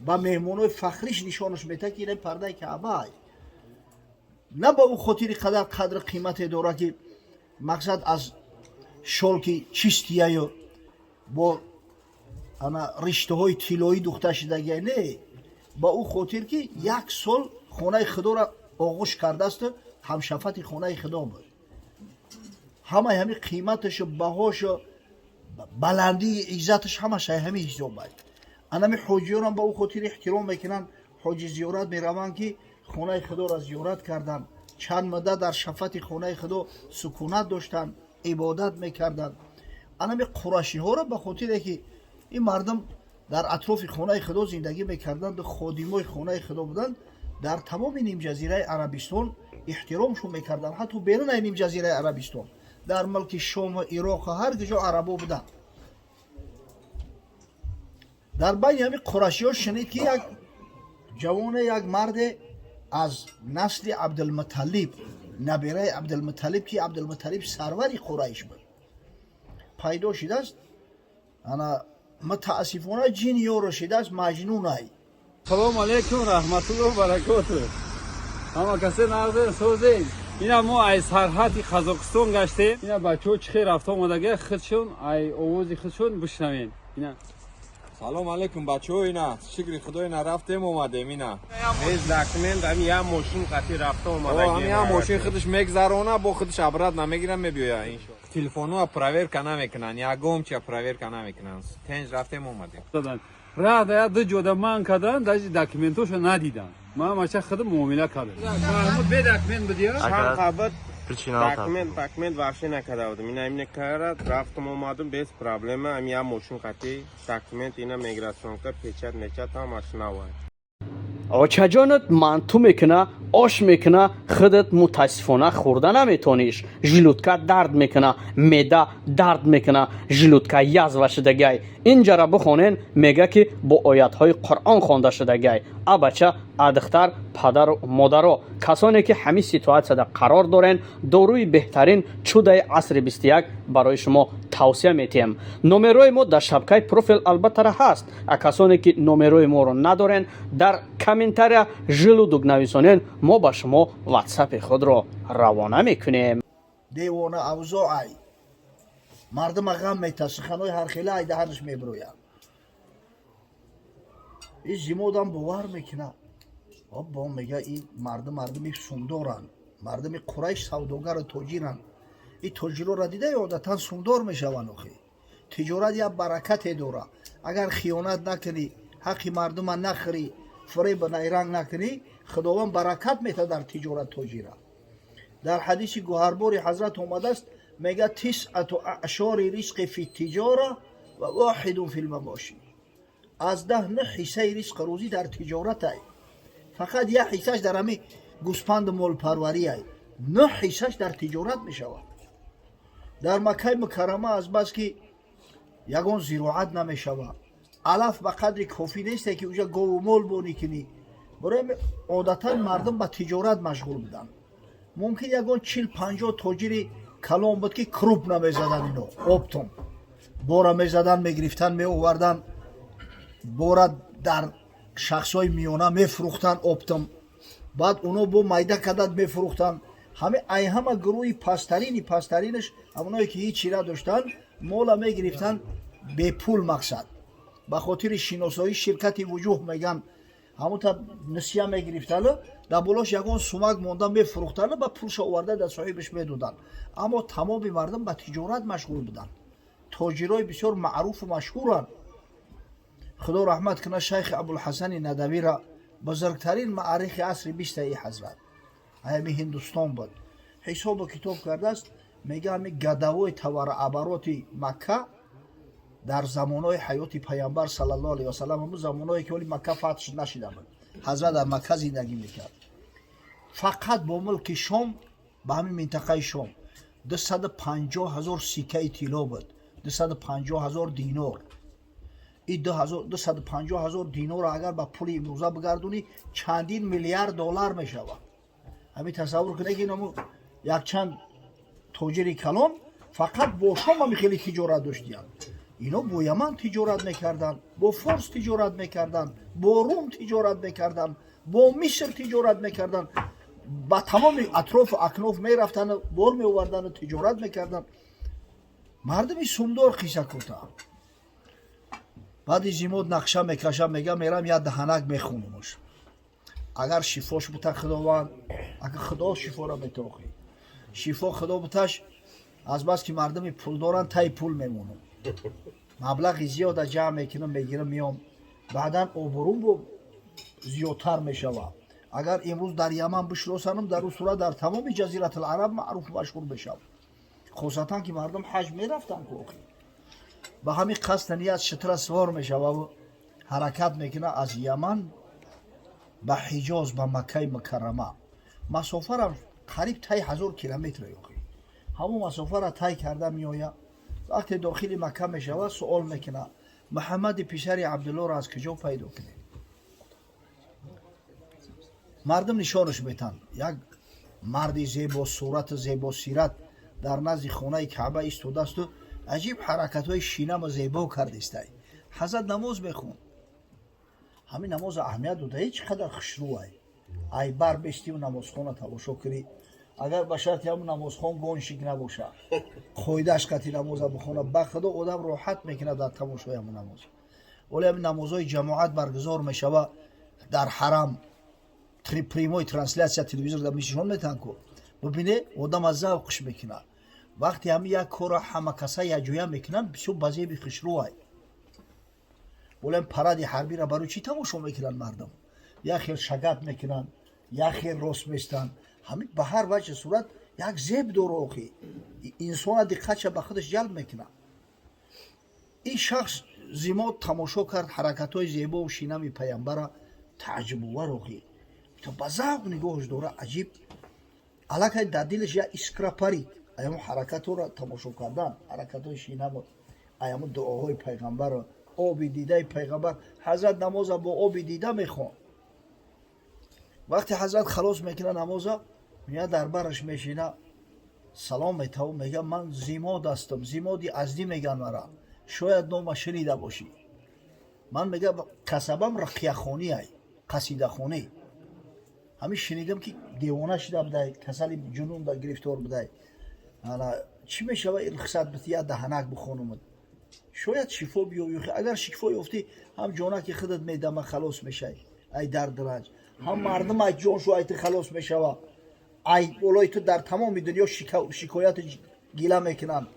Ба меҳмонои фахриш нишонаш метад, ки ина пардаи Каъбаай. На ба ӯ хотири қадар қадру қимате дорад, ки мақсад аз шёлки чистияю бо ана риштаҳои тиллоӣ духта шудагия, не, ба ӯ хотир, ки як сол хонаи Худоро оғӯш кардасту ҳамшафати хонаи Худо буд. Ҳамаи ҳами қиматашу баҳошу баландии иззаташ ҳамаш ҳами ҳисобай. Анами ҳоҷиёнам ба ӯ хотир эҳтиром мекунанд, ҳоҷи зиёрат мераванд, ки хонаи Худоро зиёрат карданд, чанд муддат дар шафати хонаи Худо сукунат доштанд, ибодат мекарданд. Анами қурашиҳоро ба хотире, ки ин мардум дар атрофи хонаи Худо зиндагӣ мекарданду ходимои хонаи Худо буданд, дар тамоми нимҷазираи Арабистон эҳтиромшон мекарданд. Ҳатто берунаи нимҷазираи Арабистон, дар мулки Шому Ироқу ҳар куҷо арабо буданд. Дар байни ҳамин қурашиҳо шунид, ки як ҷавоне, як марде аз насли Абдулмуталлиб, набираи Абдулмуталлиб, ки Абдулмуталлиб сарвари Қурайш буд, пайдо шудааст. Ана мутаассифона ҷин ёро шидааст, маҷнунай. Салому алейкум, раҳматуллоҳ баракоту. Ҳама касе нағзен, созен? Ина мо ай сарҳади Қазоқистон гаштем. Ина бачаҳо чӣ хел рафта омадага, худшон ай овози худшон бишнавен. Ина. Салом алейкум, бачаҳо. Ина, шукри Худо, ина рафтем, омадем ина. Без документ ами як мошин қати рафта омадагем. Ами як мошин худаш мегзарона, бо худаш обратно намегирам, мебиёя, иншо. Телефонҳоа проверка намекунанд, ягон чия проверка намекунанд. Тенҷ рафтем, омадем. Раҳ да ду ҷода ман кардан, даже документошо надидан. Ман мача худам муомила кардам. Маҳмуд бе документ будия? Чанд қабат Причина. Документ вообще накарда будам. Ина имне кара рафтам, омадам без проблема. Ами як мошин қати документ, ина миграционка, печать мечат ҳамаш навай. Очаҷонат манту мекуна, ош мекуна, худат мутаассифона хӯрда наметониш. Желудка дард мекуна, меъда дард мекуна, желудка язва шудагай. Инҷара бихонен, мега, ки бо оятҳои Қуръон хонда шудагай. А бача, а духтар, падару модаро, касоне ки ҳамин ситуатсияда қарор дорен, доруи беҳтарин чудаи асри 21 барои шумо тавсия метиҳем. Номерои мо дар шабкаи профил албаттара ҳаст. А касоне ки номерои моро надорен, дар комментария «желудок» нависонен, мо ба шумо ватсапи худро равона мекунем. Девона авзоай, мардума ғам мета, суханои ҳархела ай даҳанаш мебирояд. И зимодам бовар мекунад. Бо мега, ин мардум мардуми сумдоранд, мардуми Қурайш савдогару тоҷиранд. И тоҷироро дида, одатан сумдор мешаванд. Охи, тиҷорат як баракате дора. Агар хиёнат накунӣ, ҳаққи мардума нахӯрӣ, фиреб найранг накунӣ, Худованд баракат метад дар тиҷорат тоҷира. Дар ҳадиси гуҳарбори ҳазрат омадааст, мега: تسعة أعشار الرزق في التجارة وواحد في المواشي. Аз 10 нӯ ҳиссаи ризқу рӯзӣ дар тиҷоратай, фақат як ҳиссаш дар ҳами гӯспанду молпарвариай. Нӯ ҳиссаш дар тиҷорат мешавад. Дар Маккаи Мукаррама азбаски ягон зироат намешавад, алаф ба қадри кофӣ несте, ки уҷа гову мол бонӣ кунӣ. Барои одатан мардум ба тиҷорат машғул буданд. Мумкин ягон 40-50 тоҷири калон буд, ки крупно мезадан. Ино оптом бора мезадан, мегирифтан, меовардан, бора дар шахсҳои миёна мефурӯхтан оптом, баъд оно бо майда кадад мефурӯхтанд. Ҳами ай ҳама гурӯҳи пасттарини пасттаринаш, ҳамоное ки ҳеҷ чира доштанд, мола мегирифтанд бепул. Мақсад, ба хотири шиносоӣ, ширкати вуҷуҳ меган, ҳамонта нисия мегирифтану дар болош ягон сумак монда мефурӯхтану ба пулша оварда дар соҳибаш медоданд. Аммо тамоми мардум ба тиҷорат машғул буданд. Тоҷирои бисёр маъруфу машҳуранд. Худо раҳмат кунад шайхи Абулҳасани Надавира, бузургтарин муаррихи асри бистаи ҳазрат, ҳами Ҳиндустон буд. Ҳисобу китоб кардааст, мега, ҳами годовой товарообороти Макка дар замонҳои ҳаёти Паямбар саллаллоҳу алайҳи васалам, ҳамун замонҳое ки оли Макка фатҳ нашида буд, ҳазрат дар Макка зиндагӣ мекард, фақат бо мулки Шом, ба ҳамин минтақаи Шом, 250 000 сикаи тилло буд, 250 000 динор. И 250 000 динорро агар ба пули имрӯза бигардонӣ, чандин миллиард доллар мешавад. Ҳамин тасаввур кунед, ки иному якчанд тоҷири калон фақат бо Шом ҳами хеле тиҷорат доштиянд. Ино бо Яман тиҷорат мекарданд, бо Форс тиҷорат мекарданд, бо Рум тиҷорат мекарданд, бо Миср тиҷорат мекарданд, ба тамоми атрофу акноф мерафтану бор меовардану тиҷорат мекарданд. Мардуми сумдор. Қисса кӯтоҳ, баъди Зимод нақша мекашам, мегам, мерам, як даҳанак мехунумш, агар шифош бута Худованд, агар Худо шифоро метохӣ, шифо Худо буташ. Азбаски мардуми пулдоранд, таи пул мемонам, маблағи зиёда ҷамъ мекунам, мегирам, меом, баъдан обрӯм бо зиёдтар мешавад. Агар имрӯз дар Яман бишносанам, дар ӯ сурат дар тамоми Ҷазиратулараб маъруф, машҳур мешавам, хусусатан ки мардум ҳаҷ мерафтанд ку. Охи, ба ҳамин қасда ният шитра сувор мешававу ҳаракат мекунад аз Яман ба Ҳиҷоз, ба Маккаи Мукаррама. Масофарам қариб тай 1000 километр. Охи, ҳамон масофара тай карда меояд. Вақте дохили Макка мешавад, суол мекунад: «Муҳаммади писари Абдуллоро аз куҷо пайдо кунед?» Мардум нишонаш метанд: як марди зебо сурату зебосират дар назди хонаи Каъба истодаасту аҷиб ҳаракатҳои шинаму зебо кардистай. Ҳазрат намоз мехонд. Ҳамин намоза аҳамият дода, чӣ қадар хушрӯай. Ай бар бестиву намозхона тамошо кунӣ, агар ба шарти ҳамун намозхон гонщик набоша, қоидааш қати намоза бихона, ба Худо, одам роҳат мекунад дар тамошои ҳамун намоз. Вале ҳамин намозҳои ҷамоат баргузор мешава дар ҳарам, прямой трансляция телевизор дар нишон метаҳанд ку, бибине, одам аз завқш мекунад. Вақте ҳамин як корро ҳама каса якҷоя мекунанд, бисёр ба зеби хушрӯай. Вале паради ҳарбиро барои чӣ тамошо мекунанд мардум? Як хел шагат мекунанд, як хел рост местанд. Ҳамин ба ҳар ваҷҳи сурат як зеб дора. Охи, инсона диққатша ба худаш ҷалб мекунад. Ин шахс Зимод тамошо кард ҳаракатҳои зебову шинами паямбара, тааҷҷубовар. Охи, ба завқ нигоҳш дора, аҷиб. Аллакай дар дилаш як искра парид. Аямо ҳаракатҳоро тамошо кардан, ҳаракатҳои шинаму аямо дуоҳои пайғамбарро, оби дидаи пайғамбар. Ҳазрат намоза бо оби дида мехонд. Вақте ҳазрат халос мекунад намоза, меяд, дар бараш мешина, салом метаву мега: «Ман Зимод ҳастам, Зимоди Аздӣ меган мара, шояд нома шунида бошӣ». Ман, мега, касабам рақияхонӣ ай, қасидахонӣ. Ҳамин шунидам, ки девона шида будай, касали ҷунун да гирифтор будай. Чӣ мешава, рухсат бити, як даҳанак бихонумад, шояд шифо биёбӣ. Агар шифо ёфтӣ, ҳам ҷонаки худат медама, халос мешавӣ ай дарду ранҷ, ҳам мардум ай ҷоншу ай ту халос мешава. Ай болои ту дар тамоми дунё шикояту гила мекунанд.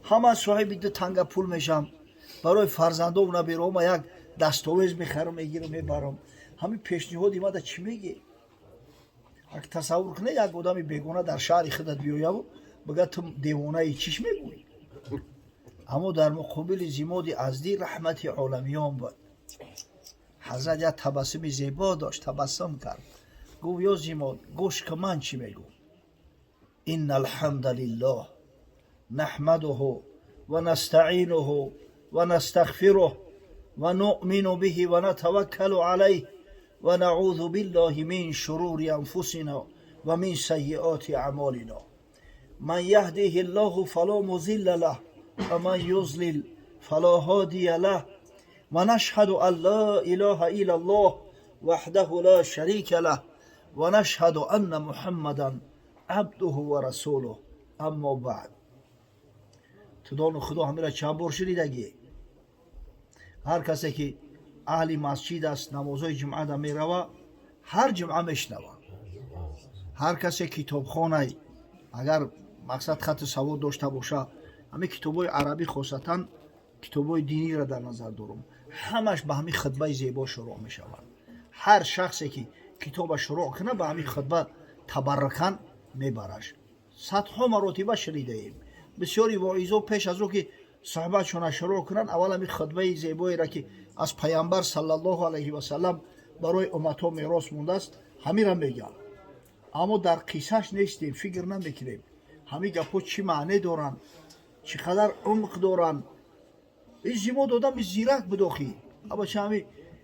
Ҳама соҳиби ду танга пул мешавам, барои фарзандому набераома як дастовез мехарам, мегирам, мебарам. Ҳамин пешниҳоди мада чӣ мегӣ?» Ак тасаввур кунед, як одами бегона дар шаҳри худат биёяву бигӯяд: «Ту девонаи», чиш мегӯӣ? Аммо дар муқобили Зимоди Аздӣ раҳмати оламиён буд. Ҳазрат як табассуми зебо дошт, табассум кард, гуфт: «Ё Зимод, гӯш ка, ман чӣ мегӯм. Инна алҳамда лиллоҳ наҳмадуҳу ва настаинуҳу ва настағфируҳ ва нуъмину биҳи ва натаваккалу алайҳ ва наъузу биллоҳи мин шурури анфусина ва мин сайиоти аъмолина. Ман яҳдиҳи ллоҳу фало музилла лаҳ ва ман юзлил фало ҳодия лаҳ. Ва нашҳаду ан ло илоҳа иллаллоҳ ваҳдаҳу ло шарика лаҳ ва нашҳаду анна Муҳаммадан абдуҳу ва расулуҳ. Аммо баъд». Ту дону Худо ҳамира чанд бор шунидагӣ? Ҳар касе ки аҳли масҷид аст, намозҳои ҷумъада мерава, ҳар ҷумъа мешунава. Ҳар касе китобхонай, агар мақсад хатти савод дошта боша, ҳамин китобҳои арабӣ, хосатан китобҳои диниро дар назар дорам, ҳамаш ба ҳамин хутбаи зебо шурӯъ мешавад. Ҳар шахсе ки китоба шурӯъ кунад, ба ҳамин хутба табаррукан мебараш. Садҳо маротиба шунидаем. Бисёри воизо пеш аз он ки суҳбатшона шурӯъ кунанд, аввал ҳамин хутбаи зебоеро, ки аз пайғамбар саллаллоҳу алайҳи васалам барои умматҳо мерос мондааст, ҳамира мегӯянд. Аммо дар қиссаш нестем, фикр намекунем, ҳамин гапҳо чӣ маъне доранд, чӣ қадар умқ доранд. Ин Зимод одами зирак буд. Охи, абача, ҳами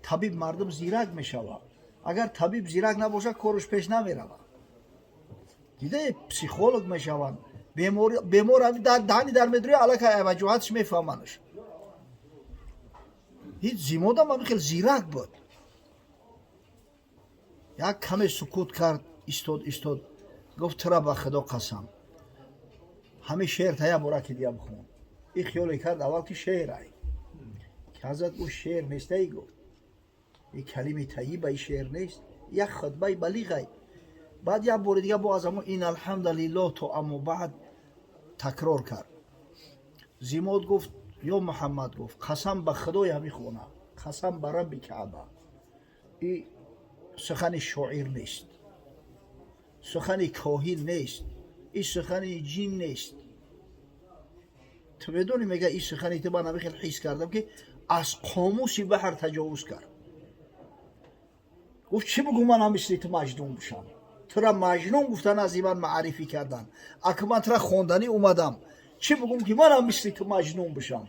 табиб мардум зирак мешавад. Агар табиб зирак набошад, кораш пеш намеравад. Дида, психолог мешаванд. Бемор даҳани дар медурӣ, аллакай ваҷоҳатш мефаҳманаш. Ҳеҷ Зимодам ҳамин хел зирак буд. Як каме сукут кард, истод, истод, гуфт: «Тура ба Худо қасам, ҳамин шеър та як бора ки дига бихон». И хиёле кард аввал, ки шеърай, ки ҳазрат гуфт: «Шеър нестаи», гуфт, «и калими тайиба, и шеър нест, як хутбаи балиғай». Баъд як бори дига бо аз ҳамон «Ин алҳамдалиллоҳ» то «Аммо баъд» такрор кард. Зимод гуфт: «Ё Муҳаммад», гуфт, «қасам ба Худои ҳамин хона, қасам ба Рабби Каъба, и сухани шоир нест, сухани коҳин нест, и сухани ҷин нест. Ту медонӣ», мега, «и сухани ту ман ҳамин хел ҳис кардам, ки аз қомуси баҳр таҷовуз кард». Гуфт: «Чӣ бугӯ, ман ҳам мисли ту маҷнун бошам? Тура маҷнун гуфтан, аз ман маърифӣ кардан, ака ман тура хонданӣ омадам. Чӣ бугӯм, ки ман ҳам мисли ту маҷнун бошам?»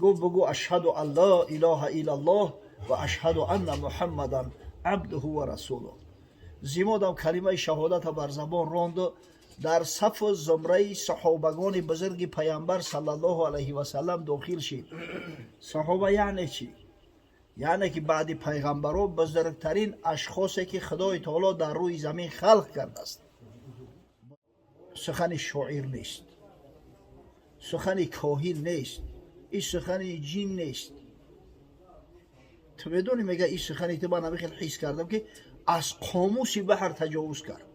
Гуфт: «Бугӯ: ашҳаду ан ла илоҳа иллаллоҳ ва ашҳаду анна Муҳаммадан абдуҳу ва расулуҳ». Зимодам калимаи шаҳодата бар забон ронду дар сафу зумраи саҳобагони бузурги Паямбар саллаллоҳу алайҳи васаллам дохил шид. Саҳоба яъне чӣ? Яъне ки баъди пайғамбаро бузургтарин ашхосе, ки Худои Таоло дар рӯи замин халқ кардааст. Сухани шоир нест, сухани коҳин нест, и сухани ҷин нест. Ту медонӣ, мега, и сухани ту ман ҳамин хел ҳис кардам, ки аз қомуси баҳр таҷовуз кард.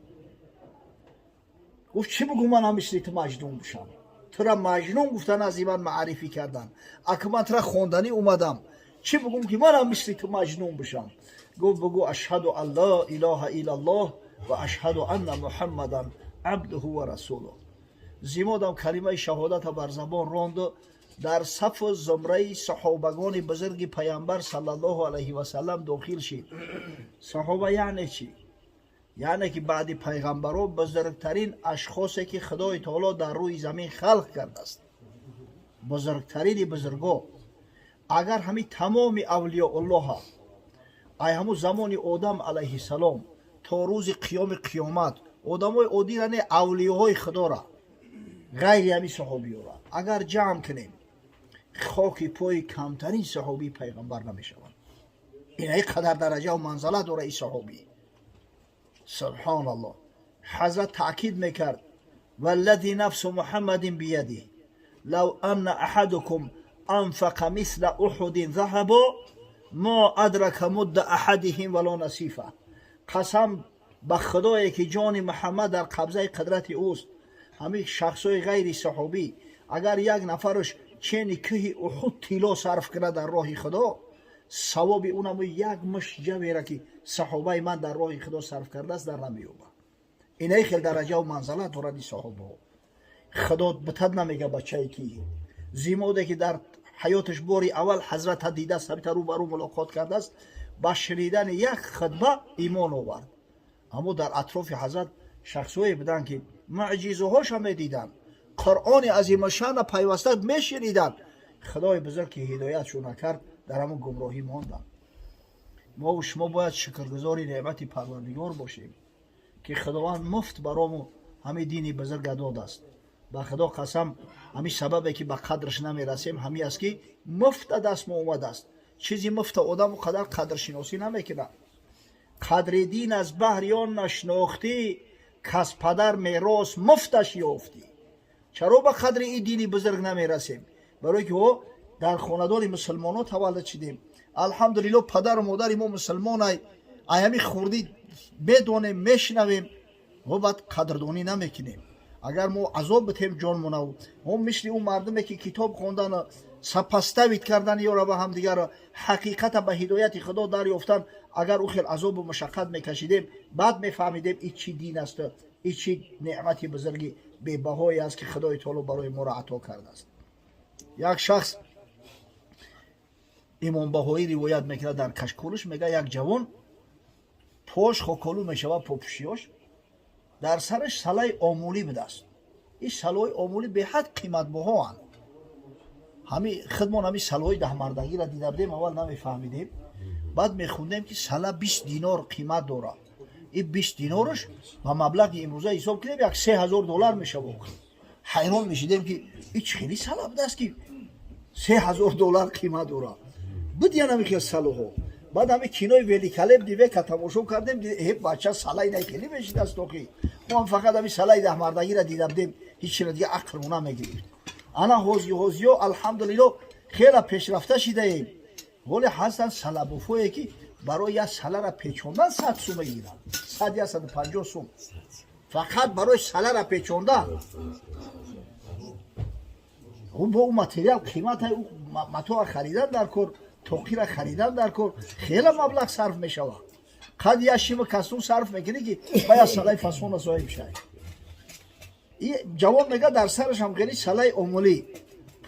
Гуфт: «Чӣ бугӯ, ман ҳам мисли ту маҷнун бошам? Тура маҷнун гуфтан, аз ман маърифӣ кардан, ака ман тура хонданӣ омадам. Чӣ бугӯм, ки ман ҳам мисли ту маҷнун бошам?» Гуфт: «Бугӯ: ашҳаду ан ла илоҳа иллаллоҳ ва ашҳаду анна Муҳаммадан абдуҳу ва расулуҳ». Зимодам калимаи шаҳодата бар забон ронду дар сафу зумраи саҳобагони бузурги Паямбар саллаллоҳу алайҳи васаллам дохил шид. Саҳоба яъне чӣ? Яъне ки баъди пайғамбаро бузургтарин ашхосе, ки Худои Таоло дар рӯи замин халқ кардааст, бузургтарини бузурго. Агар ҳамин тамоми авлиёуллоҳа ай ҳамун замони Одам алайҳиссалом то рӯзи қиёми қиёмат, одамои оддира не, авлиёҳои Худора, ғайри ҳамин саҳобиёра агар ҷамъ кунем, хоки пои камтарин саҳобии Пайғамбар намешаванд. Инаи қадар дараҷаву манзала дора и саҳобӣ. Субҳоналлоҳ! Ҳазрат таъкид мекард: «Валлази нафсу Муҳаммадин биядиҳ, лав анна аҳадукум анфақа мисла Уҳудин заҳабо, мо адрака мудда аҳадиҳим вало насифа». Қасам ба Худое, ки ҷони Муҳаммад дар қабзаи қудрати ӯст, ҳамин шахсҳои ғайри саҳобӣ, агар як нафараш чени кӯҳи Уҳуд тилло сарф кунад дар роҳи Худо, савоби унамо як мушт ҷавера, ки саҳобаи ман дар роҳи Худо сарф кардааст, дар намеёбад. Инаи хел дараҷаву манзалат дорад и саҳобаҳо. Худо битад намега бачае ки Зимоде, ки дар ҳаёташ бори аввал ҳазрата дидааст, ҳамита рӯ ба рӯ мулоқот кардааст, ба шунидани як хутба имон овард. Аммо дар атрофи ҳазрат шахсҳое буданд, ки муъҷизаҳоша медиданд, Қуръони азимашана пайваста мешуниданд. Худои бузург ки ҳидоятшо накард, дар ҳамон гумроҳӣ монданд. Мову шумо бояд шукргузори неъмати Парвардигор бошем, ки Худованд муфт барому ҳамин дини бузурга додааст. Ба Худо қасам, ҳамин сабабе, ки ба қадрш намерасем, ҳамин аст, ки муфта даст мо омадааст. Чизи муфта одам қадар қадршиносӣ намекунад. Қадри дин аз баҳри он нашнохтӣ, кас падар мерос муфташ ёфтӣ. Чаро ба қадри ин дини бузург намерасем? Барое ки о дар хонадони мусулмонон таваллуд шудем, алҳамдулилло, падару модари мо мусулмонай, ай ҳамин хурдӣ медонем, мешунавем, мо баъд қадрдонӣ намекунем. Агар мо азоб битем ҷонмонав, мо мисли он мардуме, ки китоб хондану сопоставить кардани ёра ба ҳамдигарро, ҳақиқата ба ҳидояти Худо дарёфтан, агар ӯ хел азобу машаққат мекашидем, баъд мефаҳмидем, и чӣ дин асту и чӣ неъмати бузурги бебаҳое аст, ки Худои Таоло барои моро ато кардааст. Як шахс, Имом Баҳоӣ ривоят мекунад дар Кашкулш, мега, як ҷавон пош хоколу мешавад, попушиёш, дар сараш салаи омулӣ будааст. Ин салои омулӣ беҳад қиматбаҳоанд. Ҳами худмон ҳами салои даҳмардагиро дида будем, аввал намефаҳмидем, баъд мехондем, ки сала 20 динор қимат дорад. Ин 20 динораш ба маблағи имрӯза ҳисоб кунем, як 3000 доллар мешавад. Ҳайрон мешидем, ки ин чӣ хели сала будааст, ки 3000 доллар қимат дорад. Буд яна михел салоҳо. Баъд ҳами кинои Великолепный века тамошо кардем, э, бача, салаи най хеле мешидаст охи. Мо ҳам фақат ҳами салаи даҳмардагиро дида будем, ҳеҷ дига ақлмо намегирифт. Ана ҳози ҳозиё, алҳамдулилло, хела пешрафта шидаем. Воле ҳастанд салабофое, ки барои як салара печондан 100 сум мегиранд, 100, 150 сум фақат барои салара печондан. Бо ӯ материал қимата, матоа харидан дар кор, тоқира харидан дар кор, хела маблағ сарф мешавад. Қад як шима костюм сарф мекунӣ, ки ба як салаи фасона соҳиб шавӣ. Ҷавон мега, дар сараш ҳам хели салаи омулӣ,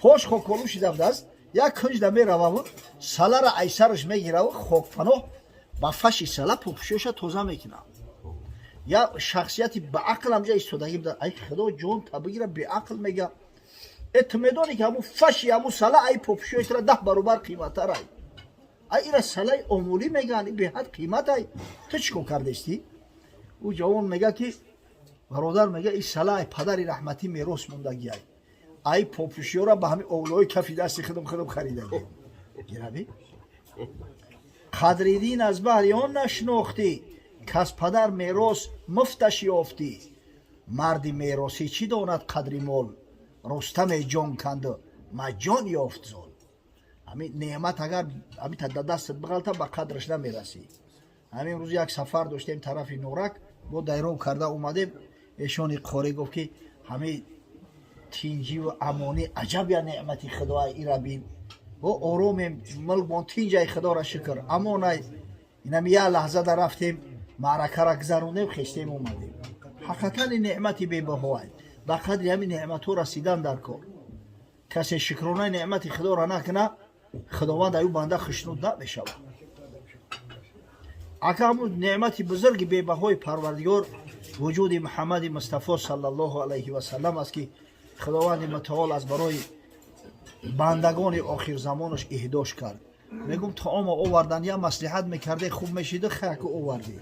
пош хоколу шида будааст. Як кунҷда мерававу салара ай сараш мегираву хокпаноҳ ба фаши сала попушёша тоза мекунад. Я шахсияти баақл ҳамҷа истодагӣ буда. Ай худо ҷон та бигира, беақл, мега, э, ту медонӣ, ки ҳамун фаши ҳамун сала ай попушёи тура 10 баробар қиматтар ай? Ай ира салаи омулӣ мегӯянд, и беҳад қимат ай, ту чӣ кор кардестӣ? Ӯ ҷавон мега, ки бародар, мега, и сала ай падари раҳматӣ мерос мондагӣ, ай попушёра ба ҳамин овлои кафи дасти худам харидагӣ. Гираби қадри дин аз баҳри он нашинохтӣ, кас падар мерос муфташ ёфтӣ. Марди меросӣ чӣ донад қадри мол? Рустаме ҷон канду маҷон ёфт зол. Ҳамин неъмат агар ҳамин да дастат биғалта, ба қадраш намерасӣ. Ҳамин рӯз як сафар доштем тарафи Норак, бо дайроб карда омадем. Эшони қорӣ гуфт, ки ҳамин тинҷиву амонӣ аҷаб я неъмати худоай, ира бин, бо оромем, мулкмон тинҷай, худоро шукр, амонай. Инами як лаҳза да рафтем, маъракара гузарондем, хестем, омадем. Ҳақиқатан ин неъмати бебаҳоай, ба қадри ҳамин неъматҳо расидан дар кор. Касе шукронаи неъмати худоро накуна, худованд аю банда хушнуд намешавад. Ака, ҳамун неъмати бузурги бебаҳои Парвардигор вуҷуди Муҳаммади Мустафо саллаллоҳу алайҳи васаллам аст, ки Худованди Мутаол аз барои бандагони охирзамонаш иҳдош кард. Мегум, таомо овардан, я маслиҳат мекарде, хуб мешиду, хаяку овардӣ.